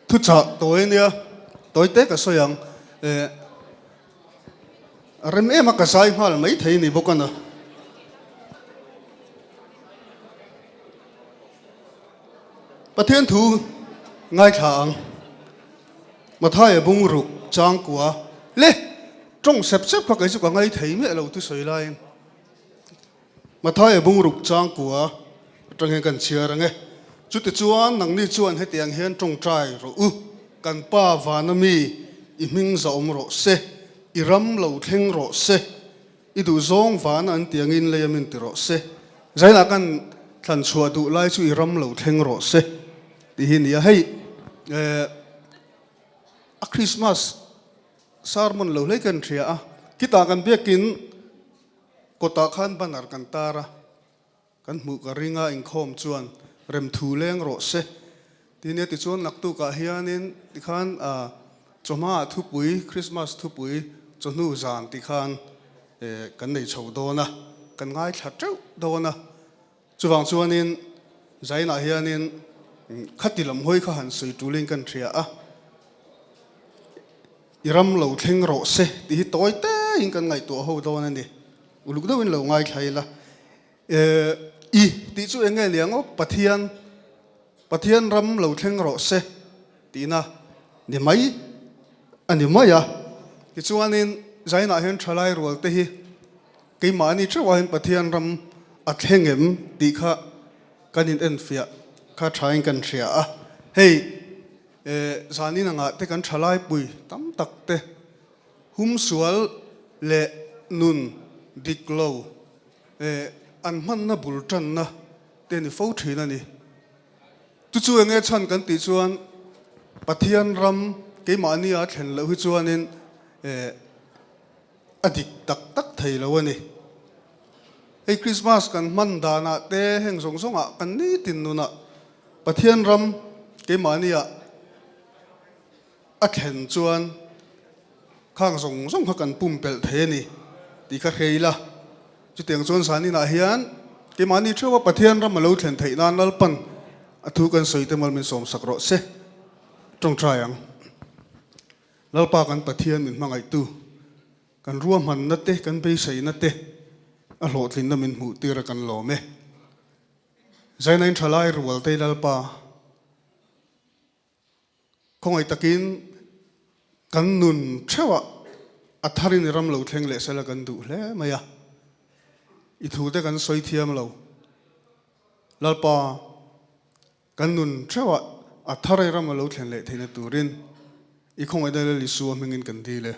Thuchah tawi ania, tawi te ka sawi ang. Eh, a rem em a ka zai nghal mai thei ni bawk a na. Pathian thu ngaithla ang. Mathaia bungruk changkua le tawng sep sep kha kei chu ka ngai thei miah lo thusawi laiin. Mathaia bungruk changkua atang hian kan chhiar ang e. Chutichuan nangni chuan hetiang hian tawngtai rawh u, Kan Pa vana mi i hming zahawm rawh se, i ram lo thleng rawh se, i duhzawng vana an tiangin lei a min ti rawh se. Zainah kan thlan chhuah duh lai chu i ram lo thleng rawh se tih hi nia. Hei eh a Christmas sermon lo hlei kan hria a, khitah kan biakin Kawtah khan banner kan tar a, kan hmuh ka ring a, inkhawm chuan rem thu leng rawh se tih nia tichuan naktukah hianin tikhan chawhmaah thupui, Christmas thupui chawhnu zan tikhan kan nei chho dawn a, kan ngaithla teuh dawn a, chuvang chuanin zainah hianin khati lam hawi kha han sawi tulin kan hria a. I ram lo thleng rawh se tih hi tawi tein kan ngaihtuah ho dawn a ni. Uluk deuhin lo ngaithla ila. I tih chu eng nge niang aw? Pathian, Pathian ram lo thleng rawh se tihna ni mai a ni mai a. Tichuanin Zainah hian thalai rual te hi keimahni theuhah hian Pathian ram a thleng em tih kha kan in enfiah kha thain kan hria a. Hei. Zanin angah te kan thalai pui tam tak te humsual leh nun dik lo an hmanna bul tanna te ni fo thin a ni. Chu chu enge chhan kan tih chuan Pathian ram keimahni a thlen loh hi chuanin a dik tak tak thei lo a ni. Hei Krismas kan hman danah te heng zawng zawngah kan nitin nunah Pathian ram keimahniah a thlen chuan khang zawng zawng kha kan pumpelh thei a ni tih kha hre ila. Chutiang chuan zaninah hian keimahni theuha Pathian ram a lo thlen theih nan Lalpan a thu kan sawi te mal min sawmsak rawh se. Tawngtai ang. Lalpa kan Pathian min hmangaihtu, kan ruahmanna te, kan beiseina te a hlawhtlinna min hmuh tir a kan lawm e. Zainain thalai rual te Lalpa, khawngaih takin kan nun theuhah a tharin i ram lo thleng leh sela kan duh hle mai a, i thu te kan sawi thiam lo. Lalpa, kan nun theuhah a thar i ram a lo thlen leh theihna turin i khawngaihna Lal Isua hmingin kan dil e.